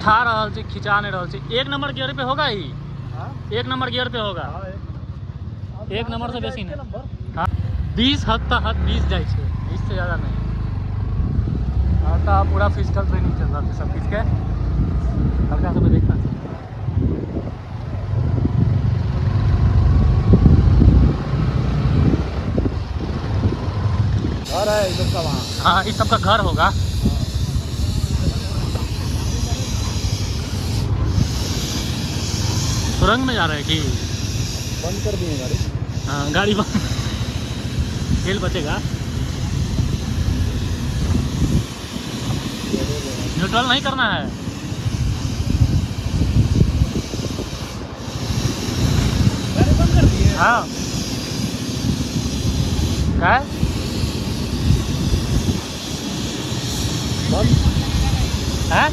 खा रहल छै, खिंचा नहीं रहल छै। एक नंबर गियर पे होगा ही, एक नंबर गियर पे होगा, एक नंबर से बेसी नहीं। हाँ, 20 हद तक हद 20 जाइ छै, 20 से ज़्यादा नहीं। और तो पूरा फिजिकल ट्रेनिंग चल रहा है सब किछ के, लड़का सब देखना। घर है इधर का वहाँ। हाँ, इस सबका घर होगा। सुरंग में जा रहे हैं कि बंद कर दिए गाड़ी? हाँ, गाड़ी बंद, तेल बचेगा। न्यूट्रल नहीं करना है। गाड़ी बंद कर दिए? हाँ। क्या है? बंद है?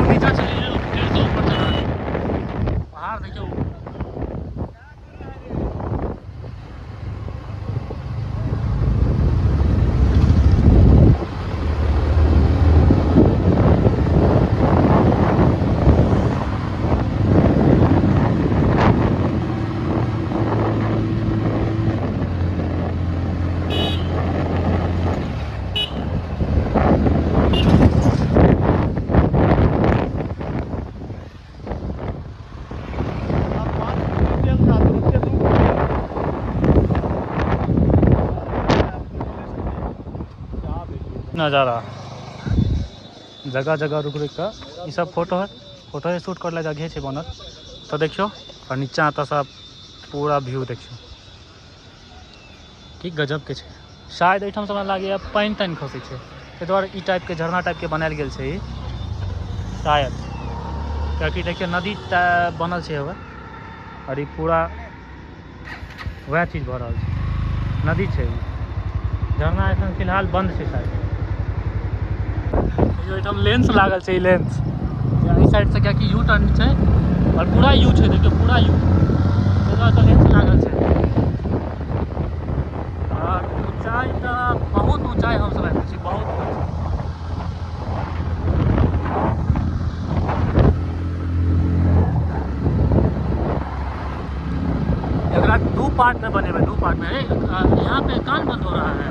नीचा चले जाओ, फिर से ऊपर चला। पहाड़ देखियो। नज़ारा जगह जगह रुक रुक कर ये सब फोटो है, फोटो है शूट कर जगह है बनल। तो देखियो, और नीचा आता सब पूरा व्यू देखियो कि गजब के छे। शायद एहिठाम से लागे पानि तानि खसै छै, ताहि दुआरे ई टाइप के झरना टाइप के बनायल गेल छै ई शायद, कियाकि देखियो नदी बनल छै हवे, और ई पूरा वएह चीज भऽ रहल छै, नदी छै ई। झरना एखन फिलहाल बंद छै शायद। एहिठाम लेंस लागल छै, ई लेंस एहि साइड से कियाकि यू टर्न छै और पूरा यू छै, देखियौ पूरा यू, ताहि दुआरे लेंस लागल छै। और ऊंचाई तऽ बहुत ऊंचाई हम सब आबि छी, बहुत ऊंचाई। एकरा दू पार्ट में बनेबै, दू पार्ट में। यहाँ पे कान बंद हो रहा है।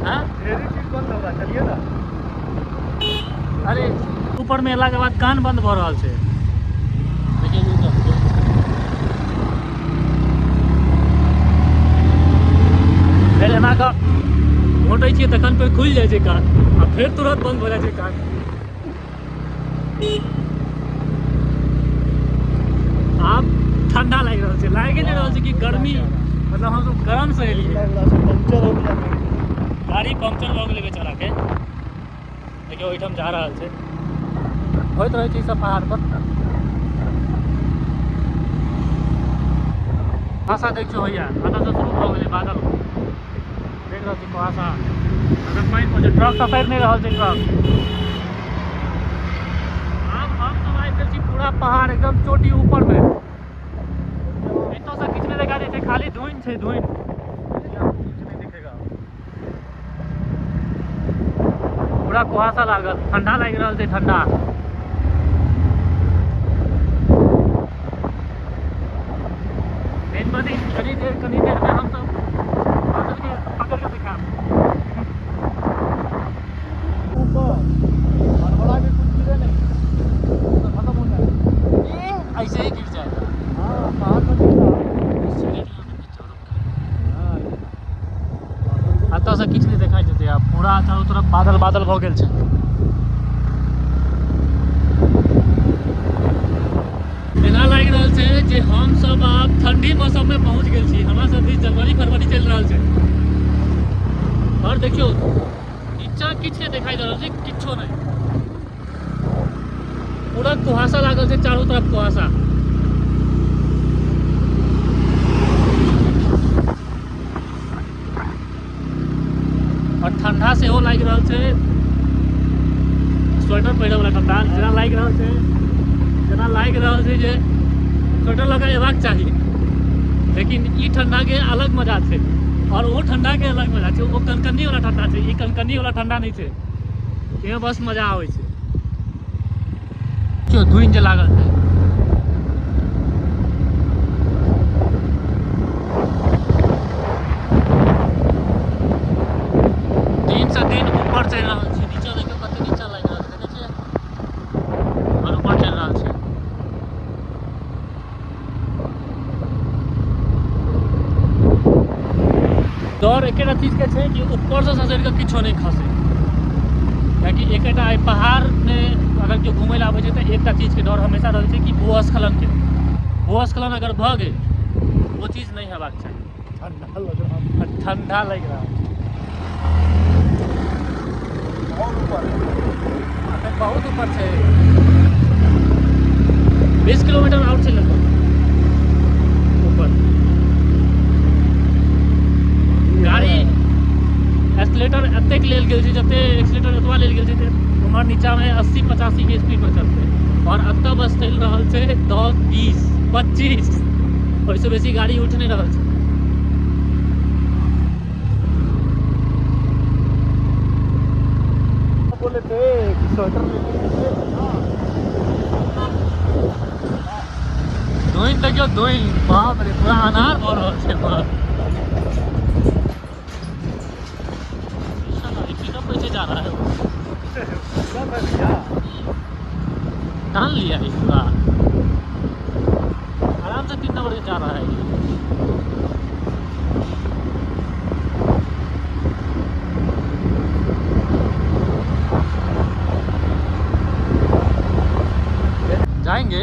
हाँ? चीज बंद होगा, चलिए ना। अरे ऊपर में एला के बाद कान बंद भऽ रहल छै। देखियौ फेर एना कऽ घोटै छियै तखन फेर खुलि जाइ छै कान, आ फेर तुरंत बंद भऽ जाइ छै कान। आब ठंडा लागि रहल छै, लागि नहि रहल छै कि गर्मी, मतलब हमसब गरम से एलियै। पंचर हो गेलै गाड़ी, पंक्चर भऽ गेलै बेचारा के। देखियौ ओहिठाम जा रहल छै, होइत रहै छै ई सब पहाड़ पर। कुहासा देखियौ भैया, एतऽ से शुरू भऽ गेलै बादल, देख रहल छी कुहासा। अगर पानि पड़ै छै, ट्रक सफरि नहि रहल छै ट्रक। आब हमसब आबि गेल छी पूरा पहाड़ एकदम चोटी ऊपर में, एतऽ से किछु नहि देखा दै छै, खाली धुइन छै, धुइन, कुछ नहीं दिखेगा। पूरा कुहासा लागल, ठंडा लागि रहल छै, ठंडा। दिन ब दिन कनी देर में हमसब बादल के पकड़ के देखाब। ऊपर हड़बड़ा के कुछ गिरे नहीं तो खत्म हो जाएगा, ऐसे ही गिर जाएगा। हाँ, पहाड़ पर गिरता। हाँ, एतऽ से किछु नहि देखाइ देतै, आब पूरा चारू तरफ बादल बादल भऽ गेल छै। एना लागि रहल छै जे हमसब आब ठंडी मौसम में पहुँच गेल छी। हमरा सब दिस जनवरी फरवरी चलि रहल छै, और देखियौ नीचा किछु नहि देखाइ दऽ रहल छै, किछो नहि, पूरा कुहासा लागल छै, चारू तरफ कुहासा। और ठंडा सेहो लागि रहल छै, स्वेटर पहिरऽ वाला ठंडा जेना लागि रहल छै। जेना लागि रहल छै जे स्वेटर लऽ कऽ अयबाक चाही, लेकिन ई ठंडाके अलग मजा छै और ओ ठंडाके अलग मजा छै। ओ कनकनी वाला ठंडा छै, ई कनकनी वाला ठंडा नहि छै। एहिमे बस मजा आबै छै। देखियौ धुनि जे लागल छै। दिन से दिन ऊपर चलि रहल छै। नीचा देखियौ कते नीचा लागि रहल छै, देखै छियै? और ऊपर चलि रहल छै। डर एकेटा चीजके छै कि ऊपरसँ ससरि कऽ किछो नहि खसै, कियाकि एकेटा एहि पहाड़मे अगर केओ घुमै लए आबै छै तऽ एकटा चीजके डर हमेशा रहै छै कि भूस्खलनके। भूस्खलन अगर भऽ गेल, ओ चीज नहि हेबाक चाही। ठंडा लग रहा है। ठंडा लागि रहल छै। और ऊपर अखन बहुत ऊपर छै, 20 किलोमीटर आओर छै लगभग ऊपर। गाड़ी एक्सलेटर एतेक लेल गेल छै, जते एक्सलेटर एतबा लेल गेल छै, ते उम्हर नीचामे 80-85 के स्पीड पर चलतै, और एतऽ बस चलि रहल छै 10 20 25, ओहिसँ बेसी गाड़ी उठि नहि रहल छै। बोले थे कि स्वेटर लेके निकले थे ना। धुइन देखियौ धुइन, बाप रे, पूरा अनार भऽ रहल छै। बाप पिकअप कैसे जा रहा है? वो क्या था भैया? टान लिया है पूरा, आराम से 3 नंबर से जा रहा है ये। जाएंगे,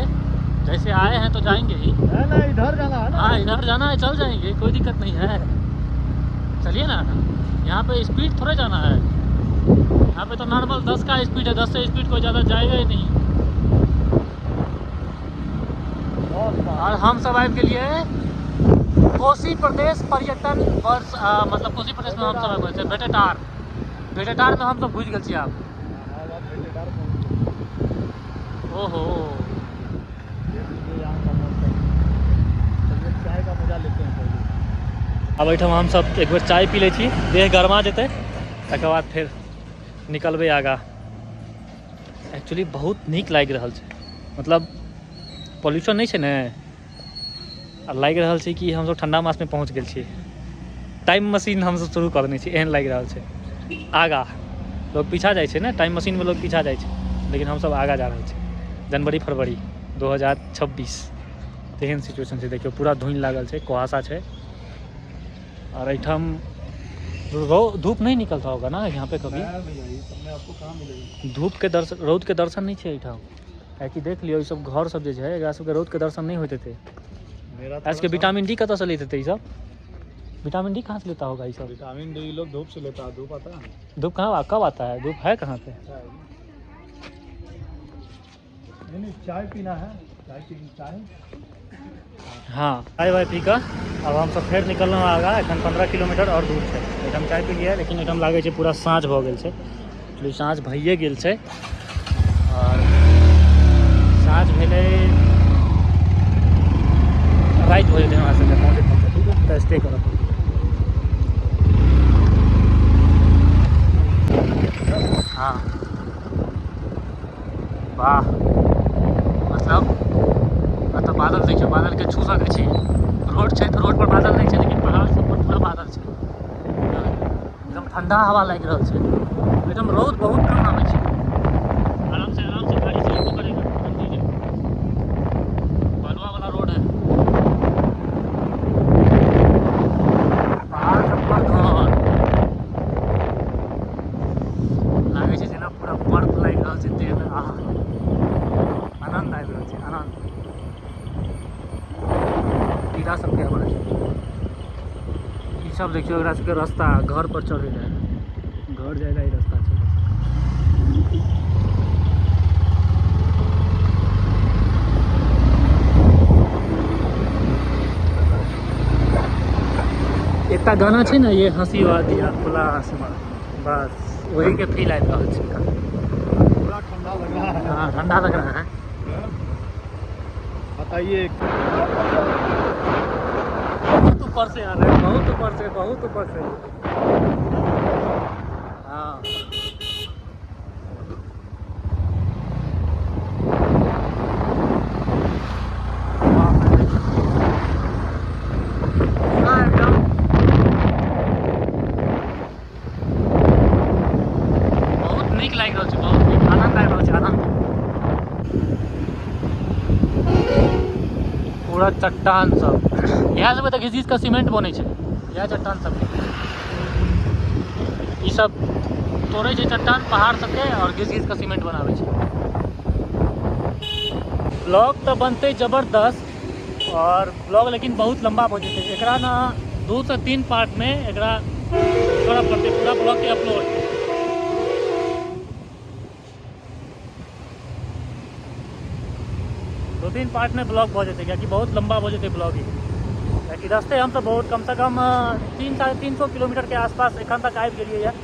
जैसे आए हैं तो जाएंगे ही। नहीं नहीं, इधर जाना है ना। हाँ इधर जाना है, चल जाएंगे, कोई दिक्कत नहीं है। चलिए ना, यहाँ पे स्पीड थोड़े जाना है, यहाँ पे तो नॉर्मल 10 का स्पीड है, 10 से स्पीड कोई ज़्यादा जाएगा ही नहीं। और हम सब आबि गेलिए कोसी प्रदेश पर्यटन वर्ष, मतलब कोसी प्रदेश में हम सब आबि गेल छियै। भेटेटार, भेटेटार में हम सब घुसि गेल छियै आब। ओहो, यहाँ का मौसम। चलिए चाय का मजा लेते हैं पहले। आब एहिठाम हमसब एक बेर चाय पी लै छी, देह गरमा जेतै, तकर बाद फेर निकलबै आगाँ। एक्चुअली बहुत नीक लागि रहल छै, मतलब पॉल्यूशन नहि छै ने, आ लागि रहल छै कि हमसब ठण्डा मासमे पहुँच गेल छी। टाइम मशीन हमसब शुरू कऽ देने छी, एहन लागि रहल छै। आगाँ लोग पीछा जाइ छै ने, टाइम मशीनमे लोग पीछा जाइ छै, लेकिन हमसब आगाँ जा रहल छी। जनवरी फरवरी 2026 तेहन सिचुएशन छै। देखियौ पूरा धुनि लागल छै, कुहासा छै, और एहिठाम धूप नहीं निकलता होगा ना यहाँ पे कभी? नहीं भैया, ये सब में आपको कहाँ मिलेगा। धूप के दर्शन, रौद के दर्शन नहीं छै एहिठाम। कियाकि देख लियौ, ई सब घर सब जे छै, एकरा सबके रौद के दर्शन नहीं होइत हेतै। मेरा आज के विटामिन डी कतऽ से लैत हेतै ई सब? विटामिन डी कहाँ से लेता होगा ई सब? विटामिन डी लोग धूप से लेता है। धूप आता है। धूप कहाँ, कब आता है? धूप है कहाँ पे? नहीं नहीं, चाय पीना है, चाय पी, चाय। हाँ, चाय वाय पी कऽ अब हमसब फेर निकललहुँ आगाँ। एखन 15 किलोमीटर आओर दूर छै। एहिठाम चाय पी लिअ, लेकिन एहिठाम लागै छै पूरा साँझ भऽ गेल छै। एक्चुअली साँझ भइए गेल छै, आओर साँझ भेलै, राति भऽ जेतै हमरा सबके पहुँचैत पहुँचैत, तऽ स्टे करऽ पड़तै। हाँ वाह, मतलब एतऽ बादल देखियौ, बादलके छू सकै छी। रोड छै तऽ रोड पर बादल नहि छै, लेकिन पहाड़ सब पर पूरा बादल छै। एकदम ठंडा हवा लागि रहल छै। एकदम रौद बहुत कम आबै छै। आराम से आराम से गाड़ी चलेबो करेगा, ठंडी है, बलुआ वाला रोड है। पहाड़ सब पर घर लागै छै जेना पूरा बर्फ लागि रहल छै देहमे। आह, आनन्द आबि रहल छै, आनन्द। कीड़ा सबके आवाज। ई सब देखियौ, एकरा सबके रास्ता घर पर चढ़ै लए, घर जाय लए ई रास्ता छै। एकटा गाना छै ने, ये हंसी वादिया खुला आसमान, बस वही के फील आबि रहल छै। पूरा ठंडा लग रहा है। हाँ, ठंडा लग रहा है। बताइए। बहुत ऊपर से आ रहे हैं, बहुत ऊपर से, बहुत ऊपर से। हाँ पूरा एकदम बहुत नीक लागि रहल छै, बहुत नीक आनंद आबि रहल छै, आनंद। पूरा चट्टान सब, इएह सबके तऽ घिच घिच कऽ सीमेंट बनै छै, इएह चट्टान सबके। ई सब तोड़ै छै चट्टान पहाड़ सबके और घिच घिच कऽ सीमेंट बनाबै छै। ब्लॉग तऽ बनतै जबरदस्त, और ब्लॉग लेकिन बहुत लंबा भऽ जेतै। एकरा ने 2 से 3 पार्ट में एकरा करऽ पड़तै पूरा ब्लॉग के अपलोड। दो 3 पार्ट में ब्लॉग भऽ जेतै, कियाकि बहुत लंबा भऽ जेतै ब्लॉग ही। कियाकि रस्ते हमसब बहुत कम से कम 300-350 किलोमीटर के आसपास एखन तक आबि गेलियै यऽ,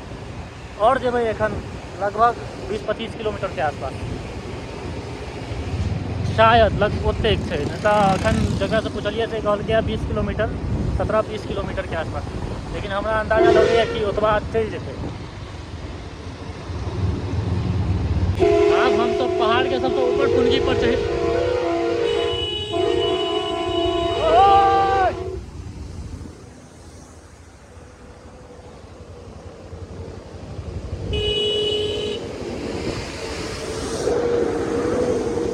और जेबै एखन लगभग 20-25 किलोमीटर के आसपास शायद, लग ओतेक छै। नहि तऽ एखन जकरासँ पुछलियै से कहलकै 20 किलोमीटर, 17-20 किलोमीटर के आसपास, लेकिन हमरा अंदाजा लगैए कि ओतबा चलि जेतै। आब हमसब पहाड़ के सबसँ ऊपर फुनगी पर चढ़ि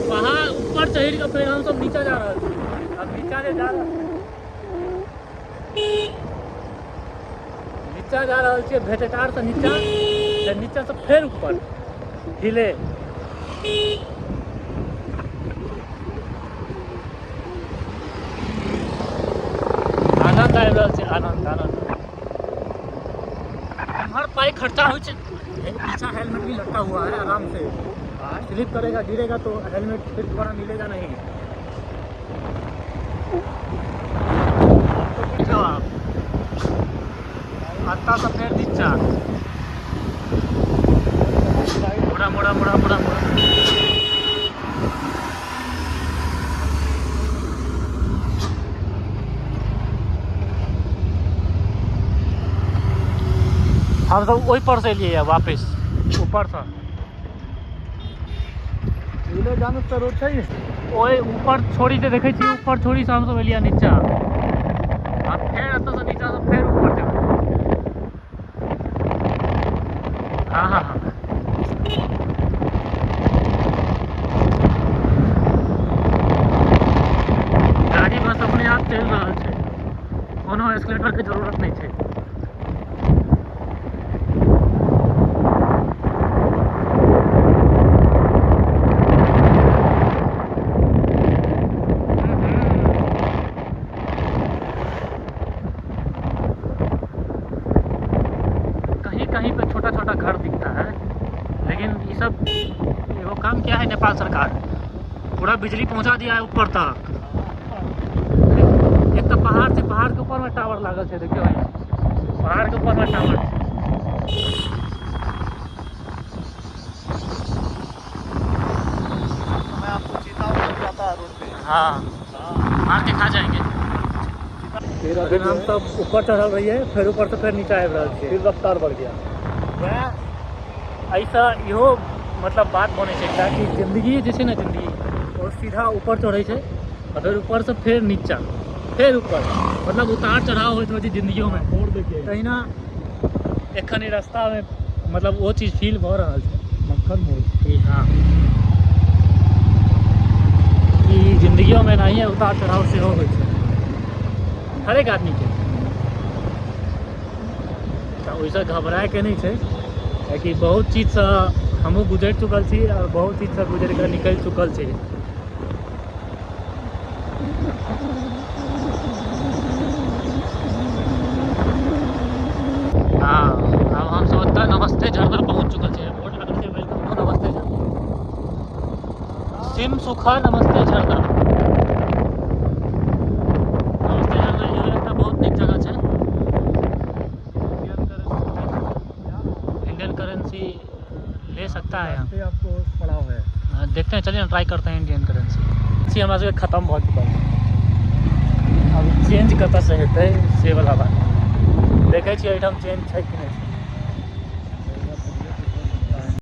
पहाड़ ऊपर चढ़ि कऽ फेर हमसब नीचा जा रहल छी। अब नीचा जे जा रहल, नीचा जा रहल छियै भेटेटार से नीचा, फेर नीचा से फेर ऊपर हिले। आनंद आबि रहल छै, आनंद आनंद। हर पाई खर्चा होइ छै। पीछा हेलमेट भी लटका हुआ है, आराम से स्लिप करेगा गिरेगा तो हेलमेट फिर दोबारा मिलेगा नहीं। तो आप अत्ता से फेर नीचा मोड़ा मोड़ा मोड़ा मोड़ा मोड़ा। हम सब ओहि पर से एलियै वापस ऊपर से। जानो तो रोड छै ओहि ऊपर छोड़ी से देखै छी, ऊपर छोड़ी से हमसब एलियै नीचा, आ फेर एतऽ से नीचा से फेर ऊपर जेबै। हाँ हाँ हाँ गाड़ी बस अपने आप चलि रहल छै, कोनो एस्केलेटर के जरूरत नहीं छै। कहीं कहीं पे छोटा छोटा घर दिखता है, लेकिन ये सब वो काम क्या है नेपाल सरकार पूरा बिजली पहुंचा दिया है ऊपर तक। एक तो पहाड़ से पहाड़ के ऊपर में टावर लागल छै, देखियो पहाड़ के ऊपर में टावर। समय आपको चीता उतर जाता है रोड पे। हाँ मार के खा जाएंगे। फिर अभी हम सब ऊपर चढ़ल रहिए, फिर ऊपर से फिर नीचा आबि रहल छियै, फिर रफ्तार बढ़ गया। वएह ऐसा इहो मतलब बात बनै छै एकटा कि जिंदगी जे छै ने, जिंदगी और सीधा ऊपर चढ़ै छै और फिर ऊपर से फिर नीचा फिर ऊपर, मतलब उतार चढ़ाव होइत रहै छै जिंदगियोमे। मोड़ देखिए तहिना एखन ई रास्तामे मतलब ओ चीज फील भऽ रहल छै, मक्खन मोड़ कि हाँ कि जिंदगियोमे एनाहिए उतार चढ़ाव सेहो होइ छै हरेक आदमीके। तऽ ओहिसँ घबरायके नहि छै, कियाकि बहुत चीजसँ हमहूँ गुजरि चुकल छी और बहुत चीजसँ गुजरि कऽ निकलि चुकल छी। हाँ अब हम सब ओतऽ नमस्ते झरना पहुँच चुकल छी। बोर्ड लागल छै welcome to नमस्ते झरना, सिम सुखा नमस्ते झरना। नमस्ते झरना इहो एकटा बहुत नीक जगह छै। इंडियन करेंसी ले सकता है यहाँ। पे आपको पड़ाव है। हाँ, देखते हैं, चलिए ना, ट्राई करते हैं इंडियन करेंसी। छी हमरा सबके खतम भऽ चुकल छै। आब चेंज कतऽसँ हेतै से वला बात। देखै छियै एहिठाम चेंज छै कि नहि।